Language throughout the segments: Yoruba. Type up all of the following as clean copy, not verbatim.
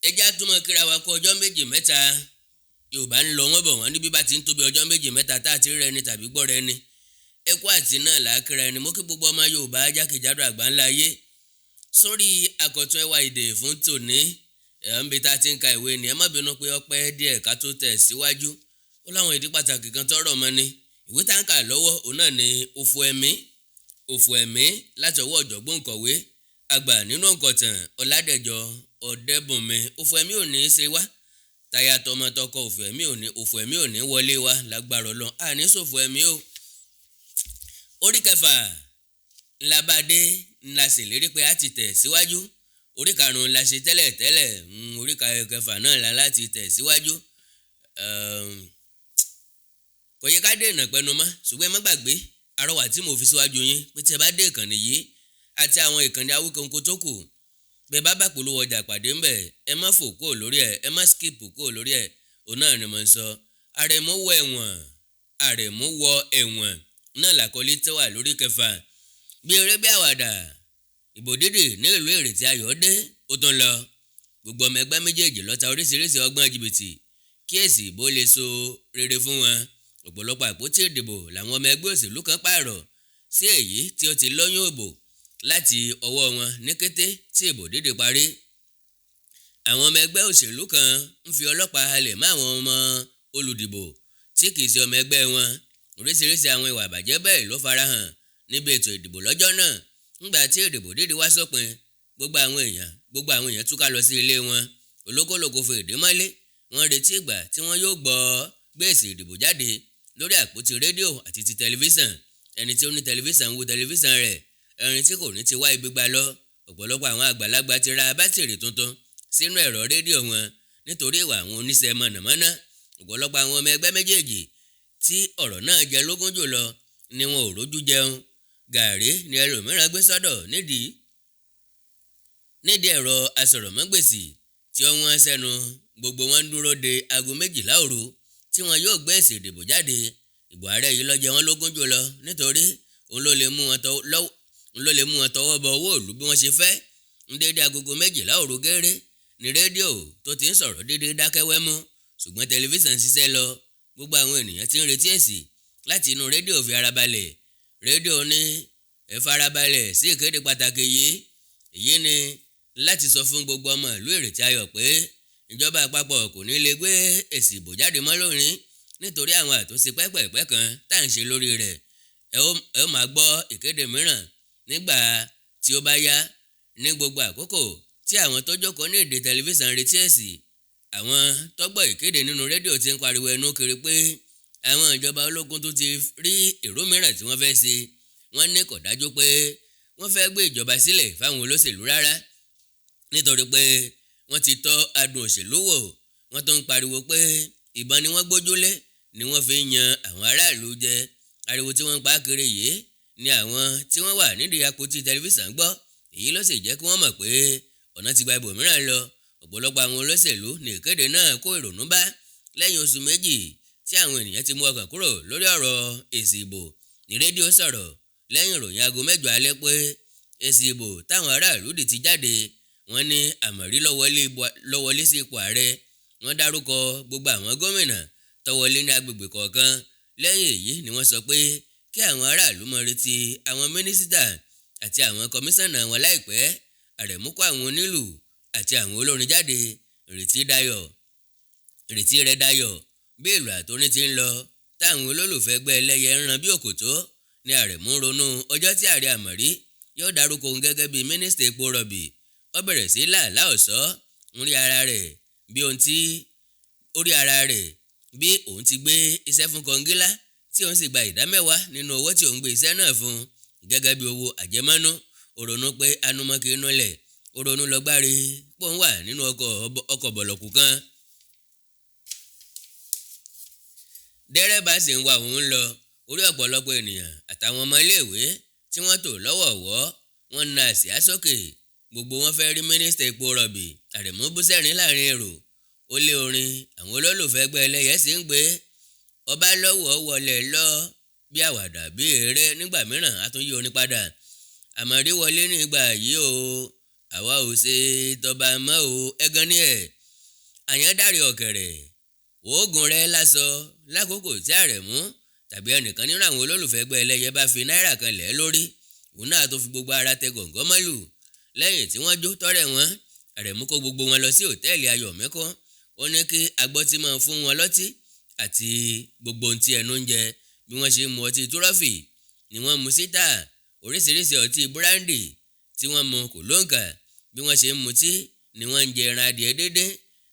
Ẹjẹ́ àtúmọ̀ kíra wa kó ọjọ́ méjì mẹ́ta. Yorùbá ń lọ wọ́n bọ̀ wọ́n ní bí bá ti ń tóbi ọjọ́ méjì mẹ́ta tá a ti rẹ ni tàbí gbọ́ rẹ ni, ẹkú àti náà là á kíra ẹni. Mo kí gbogbo ọmọ Yorùbá jákèjádò àgbáńlá ayé sórí àkọ́tún ẹwà èdè fún tòní. Ẹ̀ ń bi tá a ti ń ka ìwé ni. Ẹ má bínú pé ọpẹ́ díẹ̀ ká tó tẹ̀ síwájú, ó láwọn ìdí pàtàkì kan tọ́rọ̀ mọ́ ni. Ìwé tá ń kà lọ́wọ́ òun náà ni Òfò Ẹ̀mí, Òfò Ẹ̀mí láti ọwọ́ ọ̀jọ̀gbọ́n òǹkọ̀wé àgbà nínú òǹkọ̀tàn Ọ̀làdẹ̀jọ Ọ̀dẹ́bùnmi. Òfò ẹ̀mí ò ní í ṣe wá táyà tọmọtọkọ, òfò ẹ̀mí ò ní, òfò ẹ̀mí ò ní wọlé wa lágbára Ọlọ́run, àní ṣòfò ẹ̀mí o. Orí kẹfà ńlá bá dé, ńlá ṣèlérí pé a ti tẹ̀ síwájú. Orí karùn-ún la ṣe tẹ́lẹ̀ tẹ́lẹ̀, orí kẹfà náà la láti tẹ̀ síwájú. Kò yẹ ká dènà pẹnu mọ́, ṣùgbọ́n ẹ má gbàgbé àrọwà tí mo fi síwájú yín pé tí ẹ bá dé ìkànnì yìí àti àwọn ìkànnì Awíkonko tó kù, bẹ́ẹ̀ bá bá polówó ọjà pàdé ńbẹ̀, ẹ má fò kúrò lórí ẹ̀, ẹ má skip kúrò lórí ẹ̀. Òun náà ni mo ń sọ. Àrẹ̀mú wọ ẹ̀wọ̀n, Àrẹ̀mú wọ ẹ̀wọ̀n náà làkọlé tó wà lórí kẹfà. Bí eré bí àwàdà, ìbò dídì ní ìlú Èrètí Ayọ̀ dé, ó tún lọ. Gbogbo ọmọ ẹgbẹ́ méjèèjì ló ta oríṣiríṣi ọgbọ́n jìbìtì kí èsì ìbò lè so rere fún wọn. Ọ̀pọ̀lọpọ̀ àpótí ìdìbò làwọn ọmọ ẹgbẹ́ òṣèlú kan pààrọ̀ sí èyí tí ó ti lóyún ìbò láti ọwọ́ wọn ní kété tí ìbò dídì parí. Àwọn ọmọ ẹgbẹ́ òṣèlú kan ń fi ọlọ́pàá halẹ̀ mọ́ àwọn ọmọ olùdìbò tí kì í ṣe ọmọ ẹgbẹ́ wọn. Oríṣiríṣi àwọn ìwà àbàjẹ́ bẹ́ẹ̀ ló farahàn níbi ètò ìdìbò lọ́jọ́ náà. Ńgbà tí ìdìbò dídì wá sópin, gbogbo àwọn èèyàn túká lọ sí ilé wọn. Olókòlòkò fi ìdí mọ́lé, wọ́n retí ìgbà tí wọ́n yóò gbọ́ gbé èsì ìdìbò jáde lórí àpótí rédíò àti ti tẹlifíṣàn. Ẹni tí ó ní tẹlifíṣàn ń wo tẹlifíṣàn rẹ̀, ẹni tí kò ní ti wá ibi gbà lọ. Ọ̀pọ̀lọpọ̀ àwọn àgbàlagbà ti ra bátìrì tuntun sínú ẹ̀rọ rédíò wọn nítorí ìwà àwọn oníṣẹ́ mọ̀nàmọ́ná. Ọ̀pọ̀lọpọ̀ àwọn ọmọ ẹgbẹ́ méjèèjì tí ọ̀rọ̀ náà jẹ lógún jùlọ ni wọn ò rójú jẹun. Gàrí ni ẹlòmíràn gbé sọ́dọ̀ nídìí ẹ̀rọ asọ̀rọ̀mọ́gbèsì tí ó wọ́n sẹ́nu. Gbogbo wọn ń dúró de aago 12 òru tí wọn yóò gbé èsì ìdìbò jáde. Ìbò ààrẹ yìí ló jẹ wọ́n lógún jùlọ nítorí òun ló lè mú wọn tọwọ́ bọ owó ìlú bí wọ́n ṣe fẹ́. Ń dédé agogo 12 òru géré ní rédíò tó ti ń sọ̀rọ̀ dédé dákẹ́wẹ́ mú, ṣùgbọ́n tẹlifíṣàn ṣiṣẹ́ lọ. Gbogbo àwọn ènìyàn ti ń retí èsì láti inú rédíò fi ara balẹ̀. Rédíò ní ẹ farabalẹ̀ sí ìkéde pàtàkì yìí. Èyí ni láti sọ fún gbogbo ọmọ ìlú Èrètí Ayọ̀ pé ìjọba àpapọ̀ kò ní lè gbé èsì ìbò jáde mọ́ lónìí nítorí àwọn àtúnṣe pẹ́pẹ̀pẹ́ kan tá à ń ṣe lórí rẹ̀. Ẹ ó máa gbọ́ ìkéde mìíràn nígbà tí ó bá yá. Ní gbogbo àkókò tí àwọn tó jókòó ní ìdí tẹlifíṣàn retí èsì, àwọn tó gbọ́ ìkéde nínú rédíò ti ń pariwo ẹnu kiri pé àwọn ìjọba ológun tó ti rí èrò mìíràn tí wọ́n fẹ́ ṣe. Wọ́n ní kò dájú pé wọ́n fẹ́ gbé ìjọba sílẹ̀ fáwọn olóṣèlú rárá, nítorí pé wọ́n ti tọ́ adùn òṣèlú wò. Wọ́n tó ń pariwo pé ìbọn ni wọ́n gbójúlé ni wọ́n fi ń yan àwọn aráàlú jẹ. Ariwo tí wọ́n ń pa kiri yìí ni àwọn tí wọ́n wà nídìí àpótí tẹlifíṣàn gbọ́. Èyí ló sì jẹ́ kí wọ́n mọ̀ pé ọ̀nà ti gba ibòmíràn lọ. Ọ̀pọ̀lọpọ̀ àwọn olóṣèlú ní ìkéde náà kó ìrònú bá. Lẹ́yìn oṣù méjì tí àwọn ènìyàn ti mú ọkàn kúrò lórí ọ̀rọ̀ èsì ìbò ní rédíò sọ̀rọ̀ lẹ́yìn ìròyìn aago 8 alẹ́ pé èsì ìbò táwọn aráàlú dì ti jáde. Wọ́n ní Àmọ̀rí ló wọlé sí ipò ààrẹ. Wọ́n dárúkọ gbogbo àwọn gómìnà tó wọlé ní agbègbè kọ̀ọ̀kan. Lẹ́yìn èyí ni wọ́n sọ pé kí àwọn aráàlú máa retí àwọn mínísítà àti àwọn kọmíṣánná wọn láìpẹ́. Àrẹ̀mú kó àwọn onílù àti àwọn olórin jáde. Ìrètí rẹ̀ dayọ̀ bí ìlú àtòrin ti ń lọ táwọn olólùfẹ́ ẹgbẹ́ ẹlẹ́yẹ ń ran bí òkòtó ni Àrẹ̀mú ronú ọjọ́ tí ààrẹ Àmọ̀rí yóò dárúkọ òun gẹ́gẹ́ bí mínísítà epo rọ̀bì. Ó bẹ̀rẹ̀ sí làálàá ọ̀sọ́ ń rí ara rẹ̀ bí ohun tí ó rí ara rẹ̀ bí òun ti gbé iṣẹ́ fún kọngílá tí òun sì gba 10% nínú owó tí òun gbé iṣẹ́ náà fún gẹ́gẹ́ bí owó àjẹmọ́nú. Ó ronú pé anumọ́ kì í nulẹ̀. Ó ronú lọ gbáre pé òun wà nínú ọkọ̀ bọ̀lọ̀kù kan. Dẹ́rẹ́bà sì ń wa òun lọ. Orí ọ̀pọ̀lọpọ̀ ènìyàn àtàwọn ọmọ iléèwé tí wọ́n tò lọ́wọ̀ọ̀wọ́ wọ́n na àsíá sókè. Gbogbo wọn fẹ́ rí mínísítà epo rọ̀bì. Àrẹ̀mú bú sẹ́rìn láàrin èrò. Ó lé orin àwọn olólùfẹ́ ẹgbẹ́ ẹlẹ́yẹ sì ń gbé ọba lọ́wọ́ wọlé lọ bí àwàdà bí eré. Nígbà mìíràn a tún yí orin padà. Àmọ̀rí wọlé nígbà yìí o. Àwa ò ṣe tọba mọ́ o. Ẹ̀gàn ni ẹ̀ Àyàndáre ọ̀kẹ̀rẹ̀ oògùn rẹ̀ lásọ lákòókò tí Àrẹ̀mú tàbí ẹnìkan nínú àwọn olólùfẹ́ ẹgbẹ́ ẹlẹ́yẹ bá fi náírà kan lẹ̀ lórí, òun náà tó fi gbogbo ara tẹ gọ̀ǹgọ́ mọ́lù. Lẹ́yìn tí wọ́n jó tọ́rẹ̀ wọn, Àrẹ̀mú kó gbogbo wọn lọ sí òtẹ́ẹ̀lì Ayọ̀mẹ́kọ́. Ó ní kí agbọ́tí máa fún wọn lọ́tí àti gbogbo ohun tí ẹnu ń jẹ. Bí wọ́n ṣe mu ọtí túrọ́fì ni wọ́n mu sítà, oríṣiríṣi ọtí búráńdì tí wọ́n mu kò lóǹkà. Bí wọ́n ṣe ń mutí ni wọ́n ń jẹ ẹran adìẹ dédé.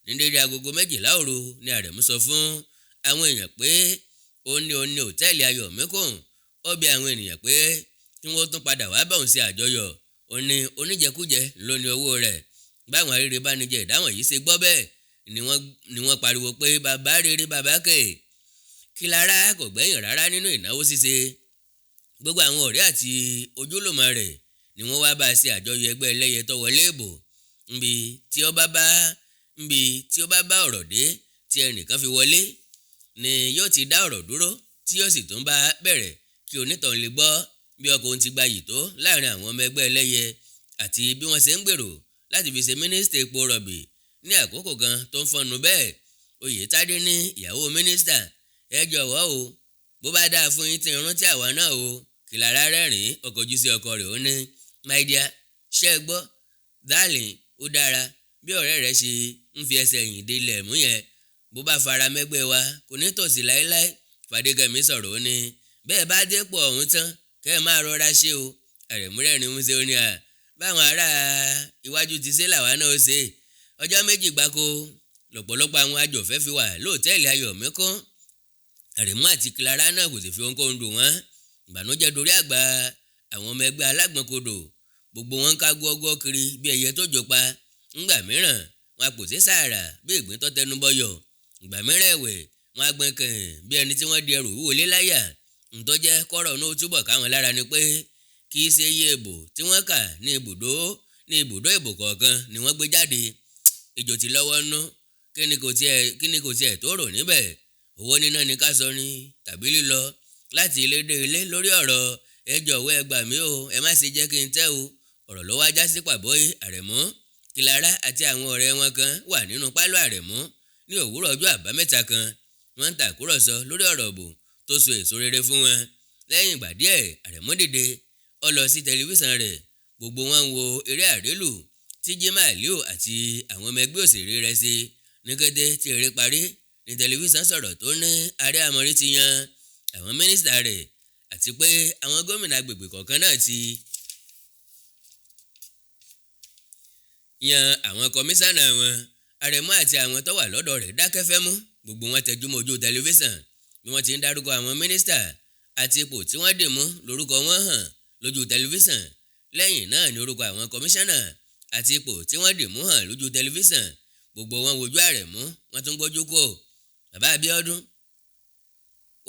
Ní dédé agogo 12 òru ni Àrẹ̀mú sọ fún àwọn èèyàn pé ó ní òtẹ́ẹ̀lì Ayọ̀mẹ́kọ́. Ó bi àwọn ènìyàn pé kí wọ́n tún padà wá bá òun ṣe àjọyọ̀. Ó ní oníjẹkújẹ ló ní owó rẹ̀. Báwọn arére bá ní jẹ ìdáhùn yìí ṣe gbọ́ bẹ́ẹ̀ ni wọ́n pariwo pé bàbá rere bàbá kè. Kílára kò gbẹ̀yìn rárá nínú ìnáwó ṣíṣe. Gbogbo àwọn ọ̀rẹ́ àti ojúlùmọ̀ rẹ̀ ni wọ́n wá bá a ṣe àjọyọ̀ ẹgbẹ́ ẹlẹ́yẹ tó wọlé ìbò. Nbi tí ó bá bá ọ̀rọ̀ dé tí ẹnìkan fi wọlé ni yóò ti dá ọ̀rọ̀ dúró tí yóò sì tún bá bẹ̀rẹ̀ kí onítọ̀hún lè gbọ́ bí ọkọ̀ ohun ti gbayì tó láàrin àwọn ọmọ ẹgbẹ́ ẹlẹ́yẹ àti bí wọ́n ṣe ń gbèrò láti fi ṣe mínísítà epo rọ̀bì ní àkókò kan tó ń fọnù bẹ́ẹ̀. Oyètádé ní ìyàwó mínísítà, ẹ jọ̀wọ́ o, bó bá dáa fún yín tí ń rántí àwa náà o. Kìlára rẹ́rìn-ín, ó kọjú sí ọkọ rẹ̀, ó ní my dear, ṣé ẹ gbọ́ darling, ó dára bí ọ̀rẹ́ rẹ̀ ṣe ń fi ẹsẹ̀ yìn délẹ̀ mú yẹn, bó bá fara mẹ́gbẹ́ wa kò ní tòsí láéláé. Fàdégẹ̀mí sọ̀rọ̀, ó ní bẹ́ẹ̀ bá dépò ọ̀hún tán kẹ́ ẹ máa rọra ṣe o. Àrẹ̀mú rẹ́rìn-ín músẹ́, ó ní à báwọn ará iwájú ti ṣe làwa náà ó ṣe. Ọjọ́ 2 gbáko lọ́pọ̀lọpọ̀ àwọn àjọfẹ́ fi wà lóòtẹ́ẹ̀lì Ayọ̀mẹ́kọ́. Àrẹ̀mú àti Kílára náà kò sì fi ohunkóhun dùn wọ́n. Ìbànújẹ́ dorí àgbà àwọn ọmọ ẹgbẹ́ alágbọ̀nkodò. Gbogbo wọn ń ká gọ́gọ́ kiri bí ẹyẹ tó jò pa. Ńgbà mìíràn wọn kò sí sàrà bí ìgbín tó tẹnu bọyọ̀. Ìgbà mìíràn ẹ̀wẹ̀ wọn á gbọ́n kàn bí ẹni tí wọ́n di ẹrù wúwo lé láyà. Ntọ́jẹ́ kọ́rọ̀ náà túbọ̀ káwọn lára ni pé kì í ṣe iye ìbò tí wọ́n kà ní ibùdó ìbò kọ̀ọ̀kan ni wọ́n gbé jáde. Ejò ti lọ́wọ́ nú, kí ni kò tiẹ̀ tó rò níbẹ̀. Owó níná ni ká sọ ni tàbí lílọ láti ilé dé ilé lórí ọ̀rọ̀ ẹ jọ̀wọ́ ẹ gbà mí o, ẹ má ṣe jẹ́ kí n tẹ́ o. Ọ̀rọ̀ ló wá já sí pàbó. Àrẹ̀mú, Kílára àti àwọn ọ̀rẹ́ wọn kan wà nínú pálọ̀ Àrẹ̀mú ní òwúrọ̀ ọjọ́ àbámẹ́ta kan. Wọ́n ń tàkúrọ̀sọ lórí ọ̀rọ̀ ìbò tó so èso rere fún wọn. Lẹ́yìn ìgbà díẹ̀, Àrẹ̀mú dìde, ó lọ sí tẹlifíṣàn rẹ̀. Gbogbo wọn ń wo eré àrélù tí Jimoh Aliu àti àwọn ọmọ ẹgbẹ́ òṣèré rẹ̀ ṣe. Ní kété tí eré parí ní tẹlifíṣàn sọ̀rọ̀ tó ní Ààrẹ Àmọ̀rí ti yan àwọn mínísítà rẹ̀ àti pé àwọn gómìnà agbègbè kọ̀ọ̀kan náà ti yan àwọn kọmíṣánná wọn. Àrẹ̀mú àti àwọn tó wà lọ́dọ̀ rẹ̀ dákẹ́ fẹ́mú. Gbogbo wọn tẹjúmọ́ ojú tẹlifíṣàn bí wọ́n ti ń dárúkọ àwọn mínísítà àti ipò tí wọ́n dì mú lórúkọ wọn hàn lójú tẹlifíṣàn. Lẹ́yìn náà ni orúkọ àwọn kọmíṣánná àti ipò tí wọ́n dì mú hàn lójú tẹlifíṣàn. Gbogbo wọn wojú Àrẹ̀mú, wọ́n tún gbójú kò. Bàbá Abíọ́dún,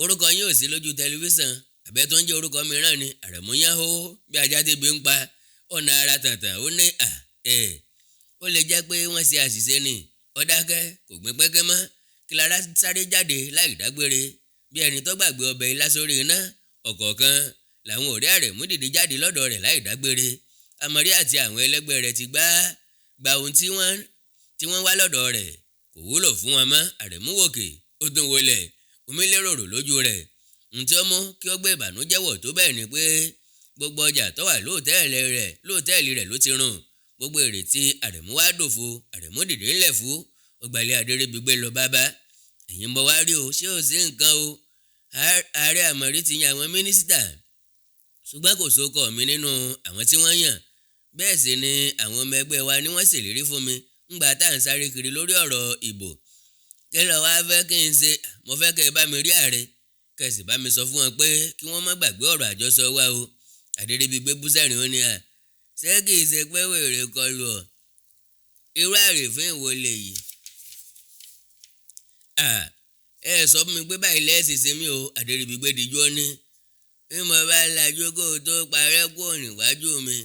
orúkọ yín ò sí lójú tẹlifíṣàn, àbẹ́ tó ń jẹ́ orúkọ mìíràn ni. Àrẹ̀mú yẹn hó bí ajá tẹ́bi ń pa ọ̀nà ara tàntàn. Ó ní à ẹ̀ ó lè jẹ́ pé wọ́n ṣe àṣìṣe ni. Ó dákẹ́, kò gbìn pẹ́kẹ́ mọ́. Kílára sáré jáde láì dágbére bí ẹni tó gbàgbé ọbẹ̀ ilá sórí iná. Ọ̀kọ̀ọ̀kan làwọn ọ̀rẹ́ Àrẹ̀mú dìde jáde lọ́dọ̀ rẹ̀ láì dágbére. Àmọ̀rí àti àwọn ẹlẹ́gbẹ́ rẹ̀ ti gba ohun tí wọ́n wá lọ́dọ̀ rẹ̀ kò wúlò fún wọn mọ́. Àrẹ̀mú wòkè, ó tún wọlé, omi lérò lójú rẹ̀. Ntí ó mú kí ó gbé ìbànújẹ́ wọ̀ tó bẹ́ẹ̀ ni pé gbogbo ọjà tó wà lóòtẹ́ẹ̀lì rẹ̀ ló ti rùn. Gbogbo èrè tí Àrẹ̀mú wá dòfo. Àrẹ̀mú dìde ńlẹ̀ fún ọgbàlẹ̀ Adéríbigbé lọ bábá. Ẹ̀yin bọ̀ wá rí o, ṣé ò sí nǹkan o? Ààrẹ Àmọ̀rí ti yan àwọn mínísítà, ṣùgbọ́n kò sókọ mi nínú àwọn tí wọ́n yàn. Bẹ́ẹ̀ sì ni àwọn ọmọ ẹgbẹ́ wa ni wọ́n ṣèlérí fún mi ńgbà tá à ń sáré kiri lórí ọ̀rọ̀ ìbò. Kí ló wá fẹ́ kí n ṣe? Mo fẹ́ kẹ́ ẹ bá mi rí ààrẹ, kẹ́ ẹ sì bá mi sọ fún wọn pé kí wọ́n má gbàgbé ọ̀rọ̀ àjọsọ wa o. Adéríbigbé bú sẹ́rìn, ó ní à ṣé kì í ṣe pé wèrè kọlù ọ́? Irú àrífín wo lèyí? Ẹ sọ fún mi pé báyìí lẹ́ẹ̀sì ṣe mí o. Adéríbigbé dijú, ó ní bí mo bá lajú kó o tó parẹ́ kúrò níwájú mi,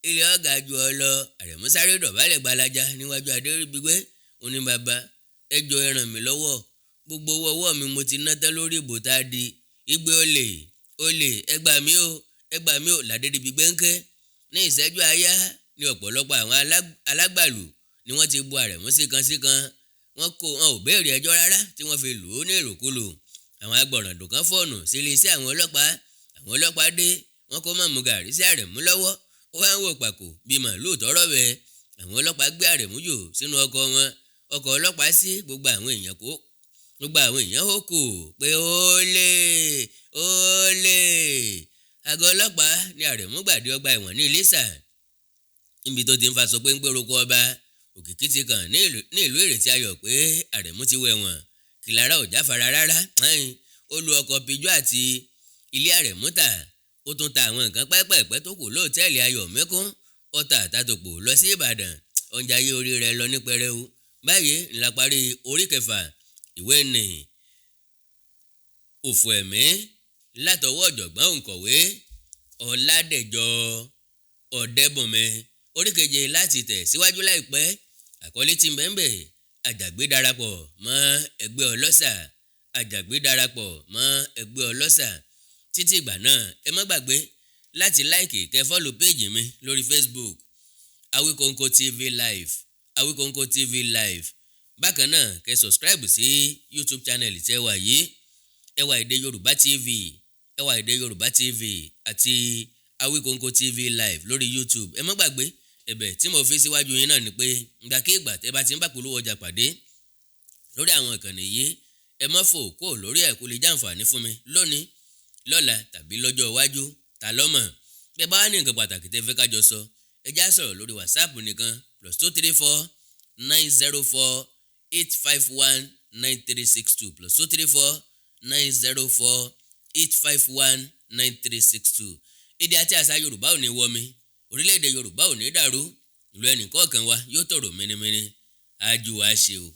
ilé ọ̀gá ju ọ lọ. Àrẹ̀mú sáré dọ̀bálẹ̀ gbalaja níwájú Adéríbigbé. Ó ní bàbá, ẹ jọ̀ọ́ ẹ ràn mí lọ́wọ́. Gbogbo owó ọwọ́ mi mo ti ná tán lórí ìbò tá a di. Igbe olè olè, ẹ gbà mí o, ẹ gbà mí o, l'Adéríbigbé ń ké. Ní ìṣẹ́jú àáyá Ní ọ̀pọ̀lọpọ̀ àwọn alágbàlù ni wọ́n ti bu Àrẹ̀mú síkan síkan. Wọn kò wọn ò béèrè ẹjọ́ rárá tí wọ́n fi lù ú ní ìlùkulù. Àwọn agbọ̀ràndùn kan fóònù sí iléeṣẹ́ àwọn ọlọ́pàá. Àwọn ọlọ́pàá dé, wọ́n kó mọ̀mú gàrí sí Àrẹ̀mú lọ́wọ́. Ó wá ń wò pàkó bíi màlúù tọ́rọ̀ bẹ́ẹ̀. Àwọn ọlọ́pàá gbé Àrẹ̀mú jù sínú ọkọ̀ wọn. Ọkọ̀ ọlọ́pàá sí gbogbo àwọn èèyàn kó gbogbo àwọn èèyàn ó kù pé ó lè. Àgọ́ ọlọ́pàá ní Àrẹ̀mú gbàdé ọgbà ẹ̀wọ̀n ní Iléṣà, níbi tó ti ń faṣọ pé ń gbéroko ọba. Òkìkí ti kàn ní ìlú Ìrètí Ayọ̀ pé Àrẹ̀mú ti wẹ̀wọ̀n. Kìlára ò jáfara rárá. Ó lu ọkọ̀ Pijó àti ilé Àrẹ̀mú tà. Ó tún ta àwọn nǹkan pẹ́pẹ́pẹ́ tó kù lóòtẹ́ẹ̀lì Ayọ̀ Mẹ́kún. Ó ta àtàtòpò lọ sí Ìbàdàn. Oúnjẹ ayé orí rẹ̀ lọ ní pẹrẹu. Báyìí ńlá parí orí kẹfà ìwé nì Òfò Ẹ̀mí látọwọ́ ọ̀jọ̀gbọ́n òǹkọ̀wé Ọ̀làdẹ̀jọ Ọ̀dẹ́bùnmi. Orí keje láti tẹ̀ síwájú láìpẹ́. Àkọlé tí ń bẹ ń bẹ: Àjàgbé darapọ̀ mọ́ ẹgbẹ́ ọlọ́ṣà. Àjàgbé darapọ̀ mọ́ ẹgbẹ́ ọlọ́ṣà. Títí ìgbà náà, ẹ má gbàgbé láti like, kẹ́ follow page mi lórí Facebook, Awikonko TV Live, Awikonko TV Live. Bákan náà, kẹ́ subscribe sí YouTube channel tí ẹ wà yìí, Ẹwà Èdè Yorùbá TV, Ẹwà Èdè Yorùbá TV àti Awikonko TV Live lórí YouTube. Ẹ má gbàgbé, ẹ̀bẹ̀ tí mo fi síwájú yín náà ni pé ìgbàkigbà tẹ́ bá ti ń bá polówó ọjà pàdé lórí àwọn ìkànnì yìí, ẹ má fò kúrò lórí ẹ̀, kó lè jàǹfààní fún mi lónìí, lọ́la tàbí lọ́jọ́ iwájú, ta lọ́mọ̀. Bí ẹ bá wà ní nǹkan pàtàkì tẹ́ fẹ́ ká jọ sọ, ẹ já sọ̀rọ̀ lórí WhatsApp nìkan: +234 904 851 9362, +234 904 851 9362. Èdè àti àṣà Yorùbá ò ní wọmi, orílẹ̀-èdè Yorùbá ò ní dàrú, ìlú ẹnì kọ̀ọ̀kan wa yóò tòrò mínímíní. Ájú wa ṣe o.